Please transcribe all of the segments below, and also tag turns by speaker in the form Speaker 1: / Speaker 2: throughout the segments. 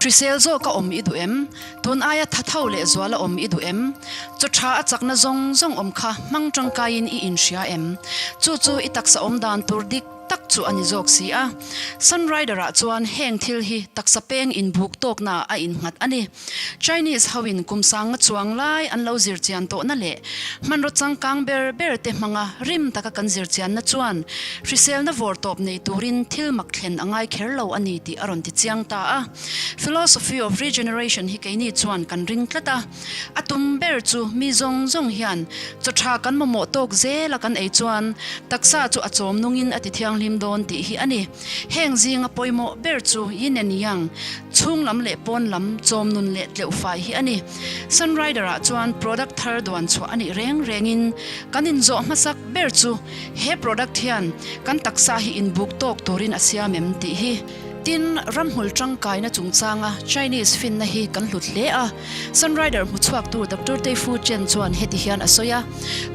Speaker 1: Hrisel zawka awm i duh em? Tun aia tha tho leh zuala awm i duh em? Chaw tha a chakna zawng zawng awm kha hmang tangkaiin i inhria em? Chu chu i taksa awm dan tur dik tak chu a ni zawk si a. Sunrider-ah chuan heng thil hi taksa peng inbuk tawknaah a innghat a ni. Chinese hoin kum sanga chuang lai an lo zir chian tawhna leh hmanraw changkang ber ber te hmanga rim taka kan zir chianna chuan hriselna vawr tawp nei turin thil mak thlen a ngai kher lo a ni tih a rawn ti chiang ta a. Philosophy of Regeneration hi keini chuan kan ring tlat a, a tum ber chu mi zawng zawng hian chaw tha kan mamawh tawk zela kan ei chuan taksa chu a chawm nungin a ti thianghlim dawn tih hi a ni. Heng zinga pawimawh ber chu yin and yang, chhung lam leh pawn lam, chawm nun leh tleuh fai hi a ni. Sunrider-ah chuan product thar duan chhuah a nih reng rengin kan inzawh hmasak ber chu he product hian kan taksa hi inbuk tawk turin a siam em tih hi. Tin, ramhmul tangkaina chungchanga Chinese finna hi kan hlut hle a. Sunrider hmuchhuaktu Doctor Tei Fu Chen chuan heti hian a sawi a,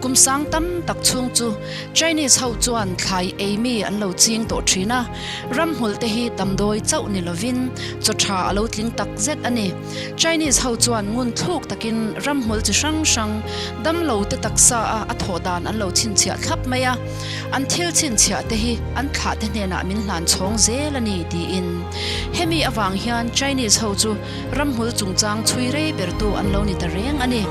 Speaker 1: Kum sang tam tak chhung chu Chinese ho chuan thlai ei mi an lo ching tawh thin a, ramhmul te hi damdawi chauh ni lovin chaw tha a lo tling tak zet a ni. Chinese ho chuan ngun thluk takin ramhmul chi hrang hrang damlo te taksa a a thawh dan an lo chhinchhiah thlap mai a, an thil chhinchhiah te hi an thlah te hnenah min hlan chhawng zel a ni tiin. Hemi avang hian Chinese ho chu Ramhmul chungchang chhui rei bertu an lo ni ta reng a ni.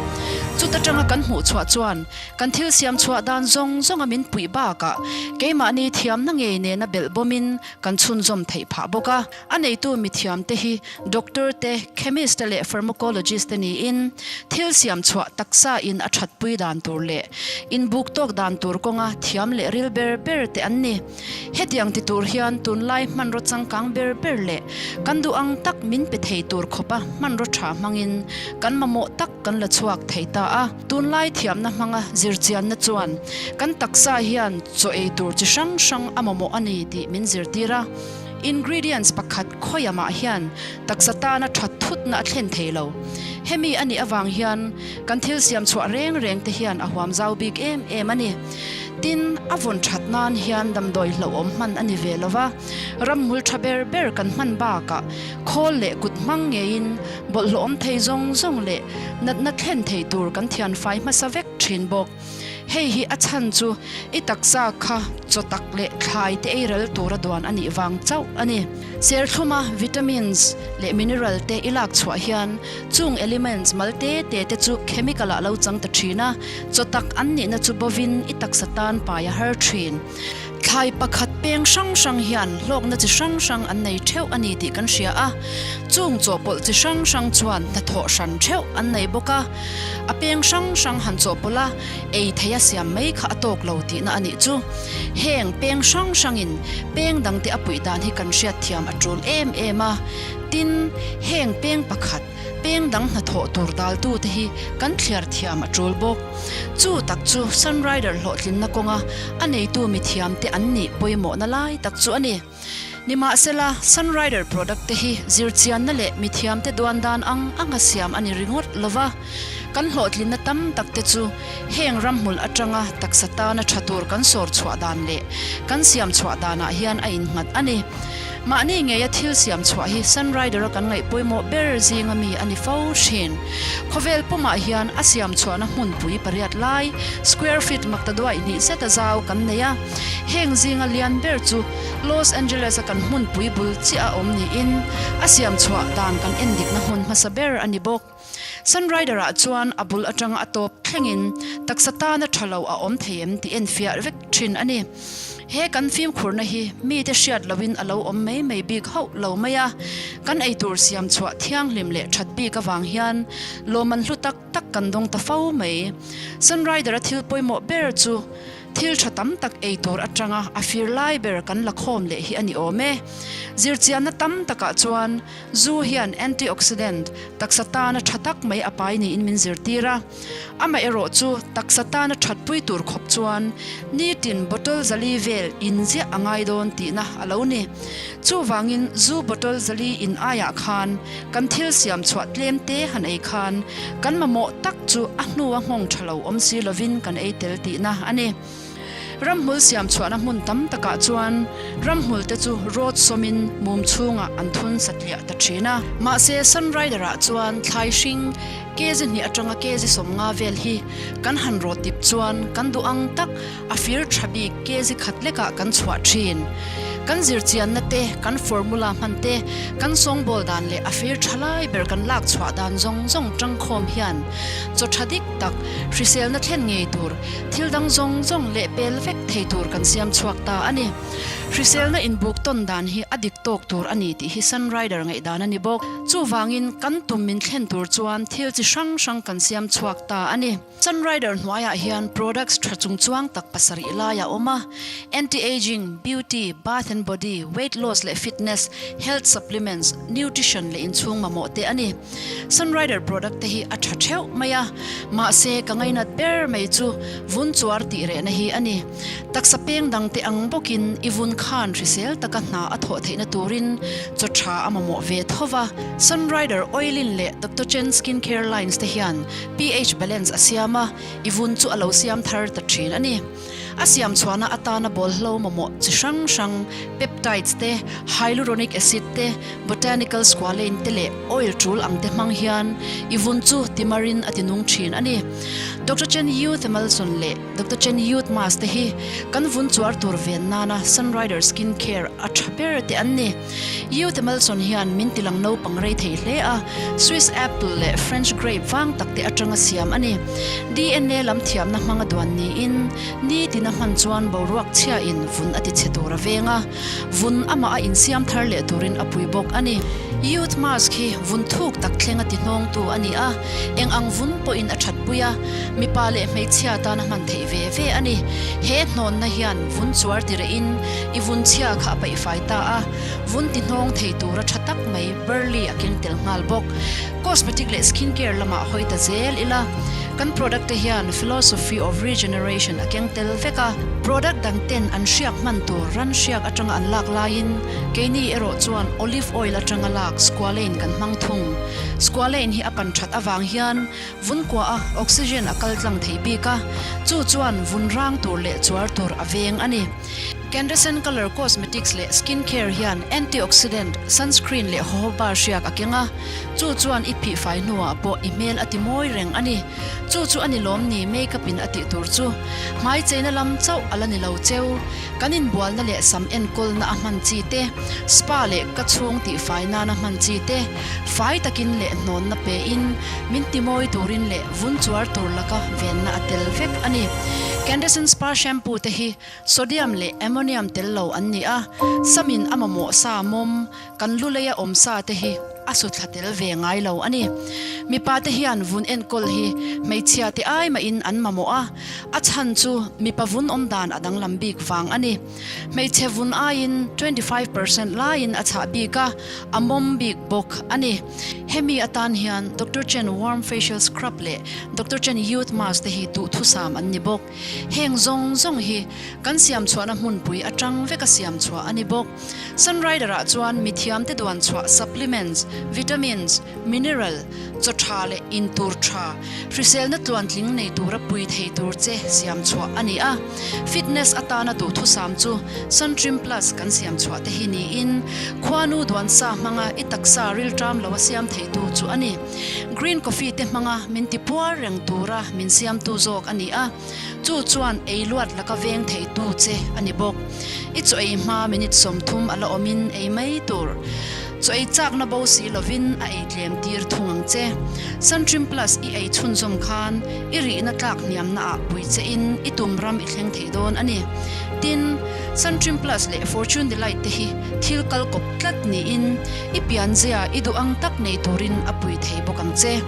Speaker 1: Chuta tanga kan hmuh chhuah chuan kan thil siam chhuah dan zawng zawnga min puih bakah keimahni thiamna ngei nena belh bawmin kan chhunzawm theih phah bawk a. A neitu mithiamte hi doctor te, chemist te leh pharmacologist te niin thil siam chhuah taksa in a thatpui dan tur leh inbuk tawk dan tur kawnga thiam leh ril ber ber te an ni. Hetiang ti tur hian tunlai hmanraw changkang ber ber leh kan duh ang tak min pe thei tur khawpa hmanraw tha hmangin kan mamawh tak kan la chhuak thei ta a. Tunlai thiamna hmanga zirchianna chuan kan taksa hian chaw ei tur chi hrang hrang a mamawh a ni tih min zirtir a. Ingredients pakhat khawiamah hian taksa tana that thutna a thlen thei lo. Hemi a nih avang hian kan thil siam chhuah reng reng te hian a huam zau bik em em a ni. Tin, a vawn that nan hian damdawi hlauhawm hman a ni ve lo va, ramhmul tha ber ber kan hman bakah khawl leh kut hmang ngeiin bawlhhlawhawm thei zawng zawng leh natna thlen thei tur kan thian fai hmasa vek thin bawk. Hei hi a chhan chu i taksa kha chaw tak leh thlai te ei ral tura duan a nih vang chauh a ni. Serthluma vitamins leh mineral te i lak chhuah hian chung elements mal te te te chu chemical ah lo chang ta thin a, Chaw tak an nihna chu bovin i taksa tan pai a har thin. Thlai pakhat peng hrang hrang hian hlawkna chi hrang hrang an nei theuh a ni tih kan hria a, chung chawhpawlh chi hrang hrang chuan hnathawh hran theuh an nei bawk a. A peng hrang hrang han chawhpawlh a, ei thei a siam mai kha a tawk lo tihna a nih chu. Heng peng hrang hrangin peng dangte a puih dan hi kan hriatthiam a tul em em a. Tin, heng peng pakhat. Peng dang hnathawh tur daltute hi kan thliar thiam a tul bawk. Chu tak chu Sunrider hlawhtlinna kawnga a neitu mithiamte an nih pawimawhna lai tak chu a ni. Nimahsela, Sunrider product te hi zirchianna leh mithiamte duan dan ang anga siam a ni ringawt lo va, kan hlawhtlinna tam tak te chu heng ramhmul atanga taksa tana tha tur kan sawr chhuah dan leh kan siam chhuah danah hian a innghat a ni. Mahni ngeia thil siam chhuah hi Sunrider-a kan ngaih pawimawh ber zinga mi a ni fo thin. Khawvel pumah hian a siam chhuahna hmunpui pariat lai, square feet maktaduaih hnih zeta zau kan nei a. Heng zinga lian ber chu Los Angeles-a kan hmunpui bul chiah a awm niin a siam chhuah dan kan endikna hmun hmasa ber a ni bawk. Sunrider-ah chuan a bul atanga a tawp thlengin taksa tana tha lo a awm thei em tih enfiah vek thin a ni. He kan fimkhurna hi mite hriat loin a lo awm mai mai bik hauh lo mai a, kan eitur siam chhuah thianghlim leh that bik avang hian lawmman hlu tak tak kan dawng ta fo mai. Sunrider-a thil pawimawh ber chu Thil tha tam tak ei tur atanga a fir lai ber kan la khawm leh hi a ni awm e. Zirchianna tam takah chuan zu hian antioxidant, taksa tana tha tak mai a pai niin min zirtir a. Amaherawh chu taksa tana thatpui tur khawp chuan nitin bottle zali vel in ziah a ngai dawn tihna a lo ni. Chuvangin zu bottle zali in aiah khan kan thil siam chhuah tlem te han ei khan kan mamawh tak chu a hnua nghawng tha lo awm si lovin kan ei tel tihna a ni. Ramhmul siam chhuahna hmun tam takah chuan ramhmul te chu rawt sawmin mum chhungah an thun satliah ta thin a. Mahse, Sunrider-ah chuan thlai hring kg hnih atanga kg 50 vel hi kan han rawt dip chuan kan duh ang tak a fir tha bik kg khat lekah kan chhuah thin. Kan zirchianna te, kan formula hman te, kan sawngbawl dan leh a fir tha lai ber kan lak chhuah dan zawng zawng tangkhawm hian chaw tha dik tak, hriselna thlen ngei tur, thil dang zawng zawng leh pel vek thei tur kan siam chhuak ta a ni. Hriselna inbuk tawn dan hi a dik tawk tur a ni tih hi Sunrider ngaihdan a ni bawk. Chuvangin kan tum min thlen tur chuan thil chi hrang hrang kan siam chhuak ta a ni. Sunrider hnuaiah hian products tha chungchuang tak pasarih lai a awm a, anti-aging, beauty, bath and body, weight loss leh fitness, health supplements, nutrition leh inchhung mamawh te a ni. Sunrider product te hi a tha theuh mai a, mahse ka ngainat ber mai chu vun chuar tih rehna hi a ni. Taksa peng dang te ang bawkin i vun khan hrisel taka hna a thawh theihna turin chaw tha a mamawh ve tho va. Sunrider Oilin leh Doctor Chen Skin Care Lines te hian pH balance a siam a, i vun chu a lo siam thar ta thin a ni. A siam chhuahna atana bawlhlo mamawh chi hrang hrang, peptides te, hyaluronic acid te, botanical squalane te leh oil tul ang te hmang hian i vun chu timarin a tinung thin a ni. Doctor Chen Youth Emulsion leh Doctor Chen Youth Mask te hi kan vun chuar tur ven nana Sunrider Skin Care a tha ber te an ni. Youth Emulsion hian min tilang naupang rei thei hle a, Swiss apple leh French grape vang tak te atanga siam a ni. DNA lam thiamna hmanga duan niin, nitin a hman chuan boruak chhiain vun a tichhe tur a veng a, vun amah a insiam thar leh turin a pui bawk a ni. Youth mask hi vun thuk tak thleng a ti hnawngtu a ni a, eng ang vun pawhin a thatpui a, mipa leh hmeichhia tan a hman theih ve ve a ni. He hnawnna hian vun chuar ti rehin i vun chhia kha a paihfai ta a, vun ti hnawng thei tura tha tak mai Burley a keng tel nghal bawk. Cosmetic leh skin care lamah hawi ta zel ila, kan product te hian philosophy of regeneration a keng tel vek a. Product dang ten an hriak hman tur ran hriak atanga an lak laiin keini erawh chuan olive oil atanga lak squalane kan hmang thung. Squalane hi a pan that avang hian vun kua a oxygen a kal tlang thei bik a, chu chuan vun rang tur leh chuar tur a veng a ni. Candescent Color Cosmetics leh Skin Care hian antioxidant, sunscreen leh jojoba hriak a keng a, chu chuan i phih fai hnuah pawh i hmel a ti mawi reng a ni. Chu chu a ni lawm ni makeup in a tih tur chu. Hmai cheina lam chauh a la ni lo cheu. Kan inbualna leh sam enkawlna a hman chi te, spa leh ka chhung tih fai nana hman chi te, fai takin leh hnawnna pe in min ti mawi turin leh vun chuar tur laka venna a tel vek a ni. Candescent Spa Shampoo te hi Sodium leh ammonium tel lo an ni a, samin a mamawh sa mawm, kan lu leia awm sa te hi a su thla tel ve ngai lo a ni. Mipa te hian vun enkawl hi hmeichhia te ai mahin an mamawh a, a chhan chu mipa vun awm dan a danglam bik vang a ni. Hmeichhe vun aiin 25% laiin a chhah bik a, a mawm bik bawk a ni. Hemi atan hian Doctor Chen Warm Facial Scrub leh Doctor Chen Youth Mask te hi duhthusam an ni bawk. Heng zawng zawng hi kan siam chhuahna hmunpui atang veka siam chhuah a ni bawk. Sunrider-ah chuan mithiamte duan chhuah supplements, vitamins, mineral, chaw tha leh in tur tha, hriselna tluantling nei tura pui thei tur che siam chhuah a ni a. Fitness atana duhthusam chu Suntrim Plus kan siam chhuah te hi niin khuanu duansa hmanga i taksa rilṭam lo a siam theitu chu a ni. Green coffee te hmanga min ti puar reng tura min siamtu zawk a ni a, chu chuan ei luat laka veng theitu che a ni bawk. I chaw ei hma minute 30 a la awmin ei mai tur. Chaw ei chakna bo si lovin a ei tlem tir thung ang che. Suntrim Plus i ei chhunzawm khan i rihna tlak hniamna ah pui che in i tum ram i thleng thei dawn a ni. Tin, Suntrim Plus leh Fortune Delight te hi thil kal kawp tlat niin I pianzia i duh ang tak nei turin a pui thei bawk ang che.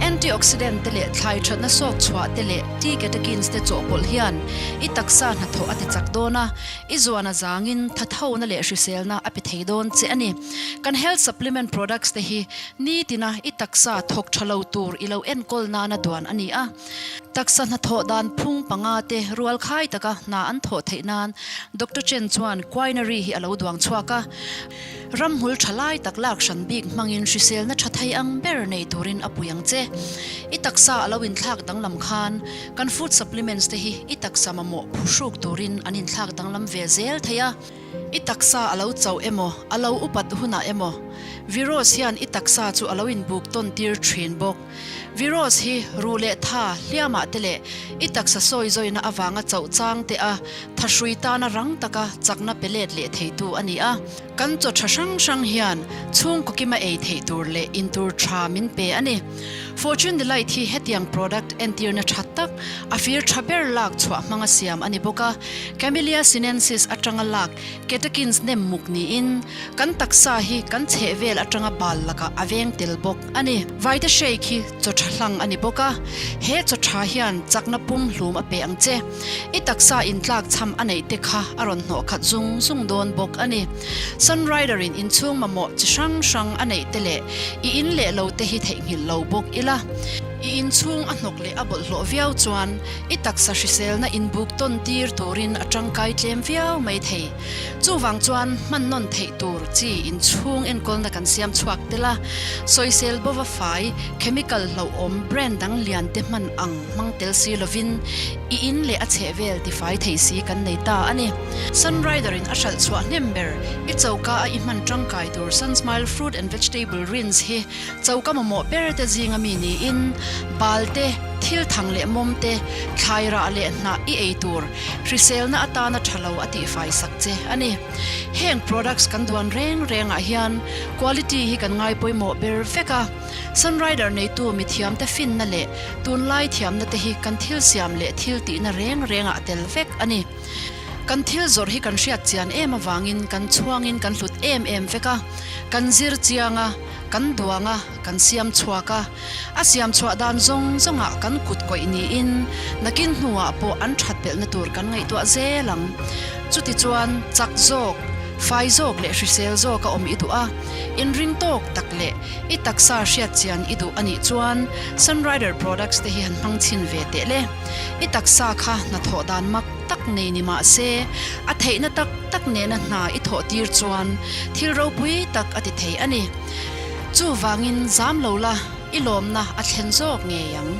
Speaker 1: Antioxidant te leh thlai thatna sawk chhuah te leh tea catechins te chawhpawlh hian i taksa hnathawh a ti chak dawn a, i zuan a zangin thathona leh hriselna a pe thei dawn che a ni. Kan health supplement products te hi nitina i taksa thawk tha lo tur i lo enkawl nana duan a ni a. Taksa hnathawh dan phung panga te rual khai taka hna an thawh theih nan Doctor Chen chuan quinary hi a lo duang chhuak a. Ramhmul tha lai tak lak hran bik hmangin hriselna tha thei ang ber nei turin a pui ang che. I taksa a lo inthlak danglam khan kan food supplements te hi i taksa mamawh phuhruk turin an inthlak danglam ve zel thei a. I taksa a lo chauh emaw, a lo upat hunah emaw, virus hian i taksa chu a lo inbuk tawn tir thin bawk. Virus hi ruh leh tha, hliamah te leh i taksa sawi zawina avanga chauh chang te a thahrui tana rang taka chakna pe let leh theitu a ni a. Kan chaw tha hrang hrang hian chhungkaw kima ei theih tur leh in tur tha min pe a ni. Fortune Delight hi hetiang product entirna tha tak, a fir tha ber lak chhuah hmanga siam a ni bawk a. Camellia sinensis atanga lak catechins nem muk niin kan taksa hi kan chhehvel atanga bal lakah a veng tel bawk a ni. Vaite shake hi chaw tha hlang a ni bawk a, he chaw tha hian chakna pum hlum a pe ang che. I taksa intlak cham a neih te kha a rawn hnawh khat zung zung dawn bawk a ni. Sunrider in inchhung mamawh chi hrang hrang a neih te leh i in leh lo te hi theihnghilh lo bawk ila. I inchhung a hnawk leh a bawlhhlawh viau chuan i taksa hriselna inbuk tawn tir turin a tangkai tlem viau mai thei. Chuvang chuan hman nawn theih tur chi inchhung enkawlna kan siam chhuak tel a, sawisel bova fai, chemical hlauhawm brand dang lian te hman ang hmang tel si lovin i in leh a chhehvel tifai thei si kan nei ta a ni. Sunrider in a hralh chhuah hnem ber i choka a i hman tangkai tur Sunsmile Fruit and Vegetable Rinse hi Choka mamawh ber te zinga mi niin, bal te, thil thang leh mawm te, thlai rah leh hnah i ei tur, hriselna atana tha lo a tihfai sak che a ni. Heng products kan duan reng rengah hian quality hi kan ngai pawimawh ber vek a, Sunrider neitu mithiamte finna leh tunlai thiamna te hi kan thil siam leh thil tihna reng rengah a tel vek a ni. Kan thil zawrh hi kan hriat chian em avangin kan chhuangin kan hlut em em vek a, kan zir chiang a, Kan duang a, kan siam chhuak a, a siam chhuah dan zawng zawngah kan kut kawih niin nakin hnuah pawh an that belhna tur kan ngaihtuah zel ang. Chutichuan, chak zawk, fai zawk leh hrisel zawk a awm i duh a, inring tawk tak leh i taksa hriat chian i duh a nih chuan Sunrider products te hi han hmang chhin ve teh le. I taksa kha hnathawh dan mak tak nei ni mah se, a theihna tak tak nena hna i thawh tir chuan thil ropui tak a ti thei a ni. Chuvangin zam lo la, i lawmna a thlen zawk ngei ang.